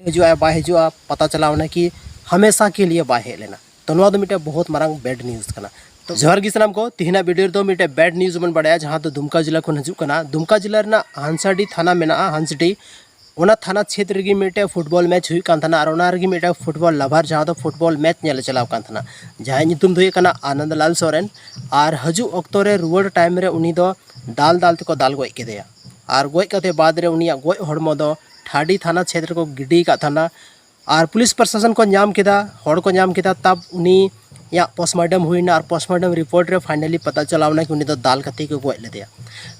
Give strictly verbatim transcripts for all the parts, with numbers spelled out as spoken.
ᱦᱤᱡᱩᱜᱼᱟ ᱵᱟᱭ ᱦᱤᱡᱩᱜᱼᱟ, ᱯᱟᱛᱟ ᱪᱟᱞᱟᱣ ᱮᱱᱟ ᱠᱤ ᱦᱟᱢᱮᱥᱟ ᱠᱮ ᱞᱤᱭᱮ ᱵᱟᱭ ᱦᱮᱡ ᱞᱮᱱᱟ᱾ ᱛᱚ ᱱᱚᱣᱟ ᱫᱚ ᱢᱤᱫᱴᱮᱱ ᱵᱚᱦᱩᱛ ᱢᱟᱨᱟᱝ ᱵᱮᱰ ᱱᱤᱭᱩᱡᱽ ᱠᱟᱱᱟ᱾ ᱛᱚ ᱡᱚᱦᱟᱨ ᱜᱮ ᱥᱟᱱᱟᱢ ᱠᱚ, ᱛᱤᱦᱤᱧᱟᱜ ᱵᱷᱤᱰᱤᱭᱳ ᱨᱮᱫᱚ ᱢᱤᱫᱴᱮᱱ ᱵᱮᱰ ᱱᱤᱭᱩᱡᱽ ᱵᱚᱱ ᱵᱟᱲᱟᱭᱟ, ᱡᱟᱦᱟᱸ ᱫᱚ ᱫᱩᱢᱠᱟ ᱡᱮᱞᱟ ᱠᱷᱚᱱ ᱦᱤᱡᱩᱜ ᱠᱟᱱᱟ᱾ ᱫᱩᱢᱠᱟ ᱡᱮᱞᱟ ᱨᱮᱱᱟᱜ ᱦᱟᱸᱥᱟᱰᱤ ᱛᱷᱟᱱᱟ ᱢᱮᱱᱟᱜᱼᱟ, ᱦᱟᱸᱥᱰᱤ, ᱚᱱᱟ ᱛᱷᱟᱱᱟ ᱪᱷᱮᱛᱨᱚ ᱨᱮᱜᱮ ᱢᱤᱫᱴᱮᱱ ᱯᱷᱩᱴᱵᱚᱞ ᱢᱮᱪ ᱦᱩᱭᱩᱜ ᱠᱟᱱ ᱛᱟᱦᱮᱱᱟ᱾ ᱟᱨ ᱚᱱᱟ ᱨᱮᱜᱮ ᱢᱤᱫᱴᱮᱱ ᱯᱷᱩᱴᱵᱚᱞ ᱞᱟᱵᱷᱟᱨ, ᱡᱟᱦᱟᱸ ᱫᱚ ᱯᱷᱩᱴᱵᱚᱞ ᱢᱮᱪ ᱧᱮᱞᱮ ᱪᱟᱞᱟᱣ ᱠᱟᱱ ᱛᱟᱦᱮᱱᱟ, ᱡᱟᱦᱟᱸᱭ ᱧᱩᱛᱩᱢ ᱫᱚ ᱦᱩᱭᱩᱜ ᱠᱟᱱᱟ ᱟᱱᱚᱱᱫ ᱞᱟᱞ ᱥᱚᱨᱮᱱ᱾ ᱟᱨ ᱦᱤᱡᱩᱜ ᱚᱠᱛᱚ ᱨᱮ ᱨᱩᱣᱟᱹᱲ ᱴᱟᱭᱤᱢ ᱨᱮ ᱩᱱᱤ ᱫᱚ ᱫᱟᱞ ᱫᱟᱞ ᱛᱮᱠᱚ ᱫᱟᱞ ᱜᱚᱡ ᱠᱮᱫᱮᱭᱟ᱾ ᱟᱨ ᱜᱚᱡ ᱠᱟᱛᱮ ᱵᱟᱫᱽ ᱨᱮ ᱩᱱᱤᱭᱟᱜ ᱜᱚᱡ ᱦᱚᱲᱢᱚ ᱫᱚ ᱴᱷᱟᱰᱤ ᱛᱷᱟᱱᱟ ᱪᱷᱮᱛᱨᱚ ᱨᱮᱠᱚ ᱜᱤᱰᱤ ᱟᱠᱟᱫ ᱛᱟᱦᱮᱱᱟ᱾ ᱟᱨ ᱯᱩᱞᱤᱥ ᱯᱨᱚᱥᱟᱥᱚᱱ ᱠᱚ ᱧᱟᱢ ᱠᱮᱫᱟ, ᱦᱚᱲ ᱠᱚ ᱧᱟᱢ ᱠᱮᱫᱟ, ᱛᱟᱵ ᱩᱱᱤᱭᱟᱜ ᱯᱳᱥᱴᱢᱚᱨᱴᱮᱢ ᱦᱩᱭᱱᱟ᱾ ᱟᱨ ᱯᱳᱥᱴᱢᱚᱨᱴᱮᱢ ᱨᱤᱯᱳᱨᱴ ᱨᱮ ᱯᱷᱟᱭᱱᱟᱞᱤ ᱯᱟᱛᱟ ᱪᱟᱞᱟᱣ ᱮᱱᱟ ᱠᱤ ᱩᱱᱤ ᱫᱚ ᱫᱟᱞ ᱠᱟᱛᱮ ᱠᱚ ᱜᱚᱡ ᱞᱮᱫᱮᱭᱟ᱾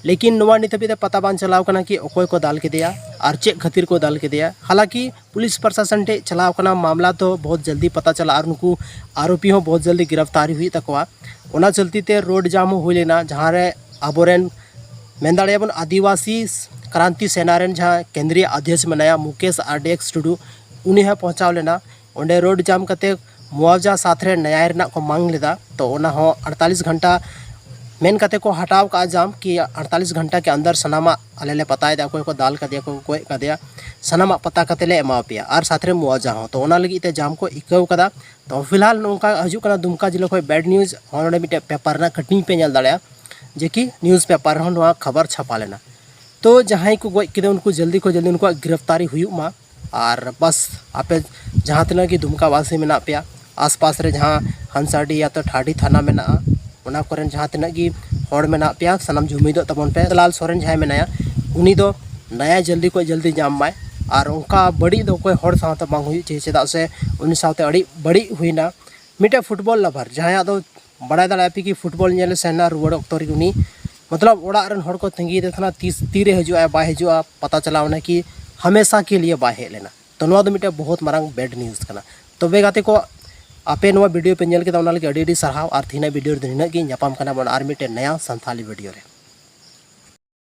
ᱞᱮᱠᱤᱱ ᱱᱚᱣᱟ ᱱᱤᱛ ᱦᱟᱹᱵᱤᱡ ᱛᱮ ᱯᱟᱛᱟ ᱵᱟᱝ ᱪᱟᱞᱟᱣ ᱠᱟᱱᱟ ᱠᱤ ᱚᱠᱚᱭ ᱠᱚ ᱫᱟᱞ ᱠᱮᱫᱮᱭᱟ ᱟᱨ ᱪᱮᱫ ᱠᱷᱟᱹᱛᱤᱨ ᱠᱚ ᱫᱟᱞ ᱠᱮᱫᱮᱭᱟ᱾ ᱦᱟᱞᱟᱸᱠᱤ ᱯᱩᱞᱤᱥ ᱯᱨᱚᱥᱟᱥᱚᱱ ᱴᱷᱮᱡ ᱪᱟᱞᱟᱣ ᱠᱟᱱᱟ, ᱢᱟᱢᱞᱟ ᱫᱚ ᱵᱚᱦᱩᱛ ᱡᱚᱞᱫᱤ ᱯᱟᱛᱟ ᱪᱟᱞᱟᱜᱼᱟ ᱟᱨ ᱱᱩᱠᱩ ᱟᱨᱳᱯᱤ ᱦᱚᱸ ᱵᱚᱦᱩᱛ ᱡᱚᱞᱫᱤ ᱜᱤᱨᱟᱯᱛᱟᱨᱤ ᱦᱩᱭᱩᱜ ᱛᱟᱠᱚᱣᱟ᱾ ᱚᱱᱟ ᱪᱚᱞᱛᱤ ᱛᱮ ᱨᱳᱰ ᱡᱟᱢ ᱦᱚᱸ ᱦᱩᱭ ᱞᱮᱱᱟ, ᱡᱟᱦᱟᱸ ᱨᱮ ᱟᱵᱚᱨᱮᱱ ᱢᱮᱱ ᱫᱟᱲᱮᱭᱟᱜᱼᱟ ᱵᱚᱱ ᱟᱹᱫᱤᱵᱟᱹᱥᱤ ᱠᱨᱟᱱᱛᱤ ᱥᱮᱱᱟ ᱨᱮᱱ ᱡᱟᱦᱟᱸ ᱠᱮᱱᱫᱨᱤᱭᱚ ᱚᱫᱷᱭᱚᱠᱥ ᱢᱮᱱᱟᱭᱟ ᱢᱩᱠᱮᱥ ᱟᱨ ᱰᱤ ᱮᱠᱥ ᱴᱩᱰᱩ, ᱩᱱᱤ ᱦᱚᱸ ᱯᱳᱸᱪᱷᱟᱣ ᱞᱮᱱᱟ᱾ ᱚᱸᱰᱮ ᱨᱳᱰ ᱡᱟᱢ ᱠᱟᱛᱮ ᱢᱩᱣᱟᱵᱡᱟ ᱥᱟᱛ ᱨᱮ ᱱᱮᱭᱟᱭ ᱨᱮᱱᱟᱜ ᱠᱚ ᱢᱟᱝ ᱞᱮᱫᱟ᱾ ᱛᱚ ᱚᱱᱟ ᱦᱚᱸ ᱟᱴᱛᱟᱞᱤᱥ ᱜᱷᱚᱱᱴᱟ ᱢᱮᱱ ᱠᱟᱛᱮ ᱠᱚ ᱦᱟᱴᱟᱣ ᱠᱟᱜᱼᱟ ᱡᱟᱢ, ᱠᱤ ᱟᱴᱛᱟᱞᱤᱥ ᱜᱷᱚᱱᱴᱟ ᱠᱮ ᱟᱱᱫᱟᱨ ᱥᱟᱱᱟᱢᱟᱜ ᱟᱞᱮ ᱞᱮ ᱯᱟᱛᱟᱭᱮᱫᱟ, ᱚᱠᱚᱭ ᱠᱚ ᱫᱟᱞ ᱠᱟᱫᱮᱭᱟ, ᱚᱠᱚᱭ ᱠᱚ ᱜᱚᱡ ᱠᱟᱫᱮᱭᱟ, ᱥᱟᱱᱟᱢᱟᱜ ᱯᱟᱛᱟ ᱠᱟᱛᱮ ᱞᱮ ᱮᱢᱟ ᱯᱮᱭᱟ ᱟᱨ ᱥᱟᱛ ᱨᱮ ᱢᱩᱣᱟᱵᱡᱟ ᱦᱚᱸ᱾ ᱛᱚ ᱚᱱᱟ ᱞᱟᱹᱜᱤᱫ ᱛᱮ ᱡᱟᱢ ᱠᱚ ᱟᱹᱭᱠᱟᱹᱣ ᱠᱟᱫᱟ᱾ ᱛᱚ ᱯᱷᱤᱞᱦᱟᱞ ᱱᱚᱝᱠᱟ ᱦᱤᱡᱩᱜ ᱠᱟᱱᱟ ᱫᱩᱢᱠᱟ ᱡᱮᱞᱟ ᱠᱷᱚᱱ ᱵᱮᱰ ᱱᱤᱭᱩᱡᱽ᱾ ᱦᱚᱸ ᱱᱚᱰᱮ ᱢᱤᱫᱴᱮᱡ ᱯᱮᱯᱟᱨ ᱨᱮᱱᱟᱜ ᱠᱟᱴᱤᱝ ᱯᱮ ᱧᱮᱞ ᱫᱟᱲᱮᱭᱟᱜᱼᱟ, ᱡᱮ ᱠᱤ ᱱᱤᱭᱩᱡᱽ ᱯᱮᱯᱟᱨ ᱨᱮᱦᱚᱸ ᱱᱚᱣᱟ ᱠᱷᱚᱵᱚᱨ ᱪᱷᱟᱯᱟ ᱞᱮᱱᱟ᱾ ᱛᱚ ᱡᱟᱦᱟᱸᱭ ᱠᱚ ᱜᱚᱡ ᱠᱮᱫᱟ ᱩᱱᱠᱩ ᱡᱚᱞᱫᱤ ᱠᱷᱚᱱ ᱡᱚᱞᱫᱤ ᱩᱱᱠᱩᱣᱟᱜ ᱜᱤᱨᱟᱯᱛᱟᱨᱤ ᱦᱩᱭᱩᱜ ᱢᱟ᱾ ᱟᱨ ᱵᱟᱥ, ᱟᱯᱮ ᱡᱟᱦᱟᱸ ᱛᱤᱱᱟᱹᱜ ᱜᱮ ᱫᱩᱢᱠᱟ ᱵᱟᱥᱤ ᱢᱮᱱᱟᱜ ᱯᱮᱭᱟ, ᱟᱥᱯᱟᱥ ᱨᱮ ᱡᱟᱦᱟᱸ ᱦᱟᱸᱥᱟᱰᱤ ᱭᱟ ᱛᱚ ᱴᱷᱟᱰᱤ ᱛᱷᱟᱱᱟ ᱢᱮᱱᱟᱜᱼᱟ, ᱚᱱᱟ ᱠᱚᱨᱮᱱ ᱡᱟᱦᱟᱸ ᱛᱤᱱᱟᱹᱜ ᱜᱮ ᱦᱚᱲ ᱢᱮᱱᱟᱜ ᱯᱮᱭᱟ, ᱥᱟᱱᱟᱢ ᱡᱩᱢᱤᱫᱚᱜ ᱛᱟᱵᱚᱱ ᱯᱮ᱾ ᱞᱟᱞ ᱥᱚᱨᱮᱱ ᱡᱟᱦᱟᱸᱭ ᱢᱮᱱᱟᱭᱟ, ᱩᱱᱤ ᱫᱚ ᱱᱟᱭᱟ ᱡᱚᱞᱫᱤ ᱠᱷᱚᱱ ᱡᱚᱞᱫᱤ ᱧᱟᱢ ᱢᱟᱭ᱾ ᱟᱨ ᱚᱱᱠᱟ ᱵᱟᱹᱲᱤᱡ ᱫᱚ ᱚᱠᱚᱭ ᱦᱚᱲ ᱥᱟᱶᱛᱮ ᱵᱟᱝ ᱦᱩᱭᱩᱜ ᱪᱟᱹᱦᱤ, ᱪᱮᱫᱟᱜ ᱥᱮ ᱩᱱᱤ ᱥᱟᱶᱛᱮ ᱟᱹᱰᱤ ᱵᱟᱹᱲᱤᱡ ᱦᱩᱭᱱᱟ᱾ ᱢᱤᱫᱴᱮᱡ ᱯᱷᱩᱴᱵᱚᱞ ᱞᱟᱵᱷᱟᱨ, ᱡᱟᱦᱟᱸᱭᱟᱜ ᱫᱚ ᱵᱟᱲᱟᱭ ᱫᱟᱲᱮᱭᱟᱜᱼᱟ ᱯᱮ ᱠᱤ ᱯᱷᱩᱴᱵᱚᱞ ᱧᱮᱞ ᱥᱮᱱ ᱮᱱᱟ, ᱨᱩᱣᱟᱹᱲ ᱚᱠᱛᱚ ᱨᱮᱜᱮ ᱩᱱᱤ, ᱢᱚᱛᱞᱚᱵ, ᱚᱲᱟᱜ ᱨᱮᱱ ᱦᱚᱲ ᱠᱚ ᱛᱟᱺᱜᱤᱭᱮᱫᱮ ᱛᱟᱦᱮᱱᱟ, ᱛᱤᱥ, ᱛᱤᱨᱮ ᱦᱤᱡᱩᱜᱼᱟᱭ, ᱵᱟᱭ ᱦᱤᱡᱩᱜᱼᱟ, ᱯᱟᱛᱟ ᱪᱟᱞᱟᱣ ᱮᱱᱟ ᱠᱤ ᱦᱟᱢᱮᱥᱟ ᱠᱮ ᱞᱤᱭᱮ ᱵᱟᱭ ᱦᱮᱡ ᱞᱮᱱᱟ᱾ ᱛᱚ ᱱᱚᱣᱟ ᱫᱚ ᱢᱤᱫᱴᱮᱡ ᱵᱚᱦᱩᱛ ᱢᱟᱨᱟᱝ ᱵᱮᱰ ᱱᱤᱭᱩᱡᱽ ᱠᱟᱱᱟ᱾ ᱛᱚᱵᱮ ᱜᱟᱛᱮ ᱠᱚ, ᱟᱯᱮ ᱱᱚᱣᱟ ᱵᱷᱤᱰᱤᱭᱳ ᱯᱮ ᱧᱮᱞ ᱠᱮᱫᱟ, ᱚᱱᱟ ᱞᱟᱹᱜᱤᱫ ᱟᱹᱰᱤ ᱟᱹᱰᱤ ᱥᱟᱨᱦᱟᱣ᱾ ᱟᱨ ᱛᱮᱦᱮᱧᱟᱜ ᱵᱷᱤᱰᱤᱭᱳ ᱨᱮᱫᱚ ᱱᱤᱱᱟᱹᱜ ᱜᱮ᱾ ᱧᱟᱯᱟᱢ ᱠᱟᱱᱟ ᱵᱚᱱ ᱟᱨ ᱢᱤᱫᱴᱮᱡ ᱱᱟᱭᱟ ᱥᱟᱱᱛᱷᱟᱞᱤ ᱵᱷᱤᱰᱤᱭᱳ ᱨᱮ᱾